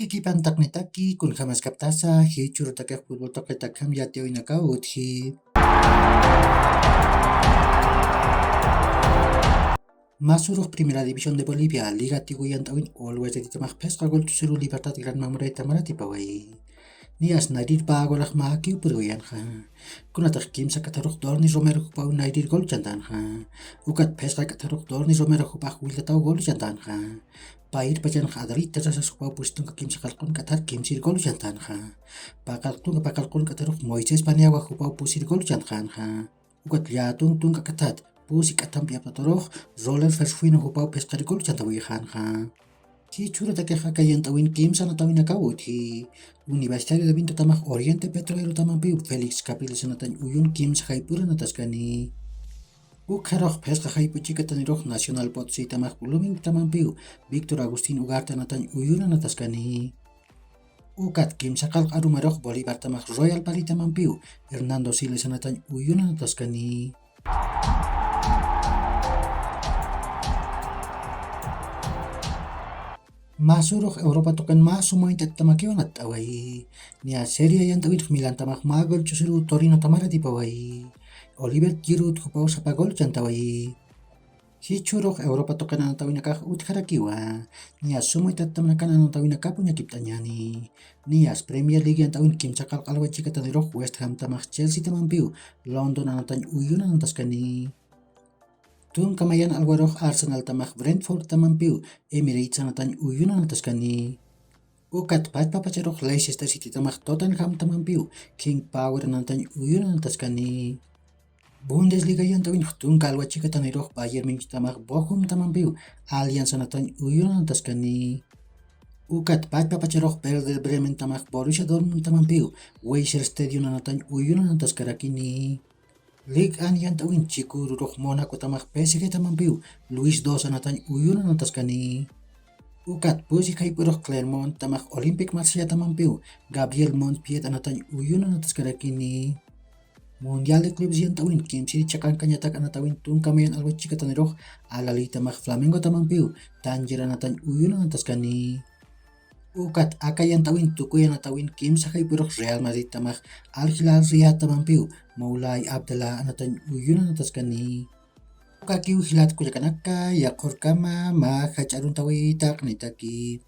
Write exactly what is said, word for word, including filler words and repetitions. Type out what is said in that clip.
Kikipantaqnitaki kunjamaskaptasa jichhurutakax futbol taqitakham yatiyawinakaw utji. Masurux Primera División de Bolivia liga tigu yant'awin olwasatitamax phisqa gol chusiru Libertad Gran Mamoreta maratipawayi. Niyas narir pagolax makiw purguyanxa. Kunatax kimsa k'atharux Dorni Romero jupaw nayrir gol chantanxa. Ukat phisqa k'atharux Dorni Romero jupax willataw gol chantanxa. Payir pachanxa Adalita Rasas jupaw pusi tunka kimsa qalqun k'athar kimsir gol chantanxa. Paqalqtunka paqalqun k'atharux Moisés Paniagua jupaw pusir gol chantanxa. Ukat llätun tunka k'athat pusi k'athampi aptaturux Roller Ferfino jupaw phisqari gol chantawixanxa. Jichhurutakax aka yant'awin kimsa anatawinakaw utji. Universitario de Vintotamax Oriente Petrolerotamampiw Félix Capriles anatañ uyun kimsa jayp'ur anataskani. Ukxarux phisqa jayp'u chikatanirux Nacional Potsitamax Bloomingtamampiw Víctor Agustín Ugarte anatañ uyun anataskani. Ukat kimsa qalq arumarux Bolivartamax Royal Paritamampiw Hernando Siles anatañ uyun anataskani. Masurux Europa tuqin mä sumañt'atitamakiw anatt'awayi. Niya Seria yant'awinx Milantamax mä gol chusiru Torinotamar atipawayi. Oliver Giroud jupaw sapa gol chantawayi. Jichhürux Europa tuqin anatawinakax utjarakiwa. Niya sumañt'atitamanakan anatawinakap uñakipt'añäni. Niyas Premier League yant'awin kimsa qalq alwa chikatanirux West Hamtamax Chelseatamampiw London anatañ uyun anataskani. Tunka mayan alwarux Arsenaltamax Brentfordtamampiw Emirates anatañ uyun anataskani. Ukat pachpapacharux Leicester Citytamax Tottenhamtamampiw King Power anatañ uyun anataskani. Bundesliga yant'awinx tunka alwa chikatanirux Bayern Munichtamax Bochumtamampiw Allianz anatañ uyun anataskani. Ukat pachpapacharux Werder Brementamax Borussia Dortmundtamampiw Weser Stadion anatañ uyun anataskarakini. Ligue uno yant'awin chikürurux Monacotamax P S Gtamampiw Luis dos anatañ uyun anataskani. Ukat pusi jayp'urux Clermonttamax Olympique Marsellatamampiw Gabriel Monfils anatañ uyun anataskarakini. Mundial de Clubes yant'awin kimsiri chiqankañatak anatawin tunka mayan alwa chikatanirux Al Ahlytamax Flamengotamampiw Tanger anatañ uyun anataskani. Ukat aka yant'awin tukuy anatawin kimsa jayp'urux Real Madridtamax Al Hilal Riyadtamampiw Moulay Abdallah anatañ uyun anataskani. Ukakiw jilat kullakanaka, yaqhurkama mä jach'aruntawi taqnitaki.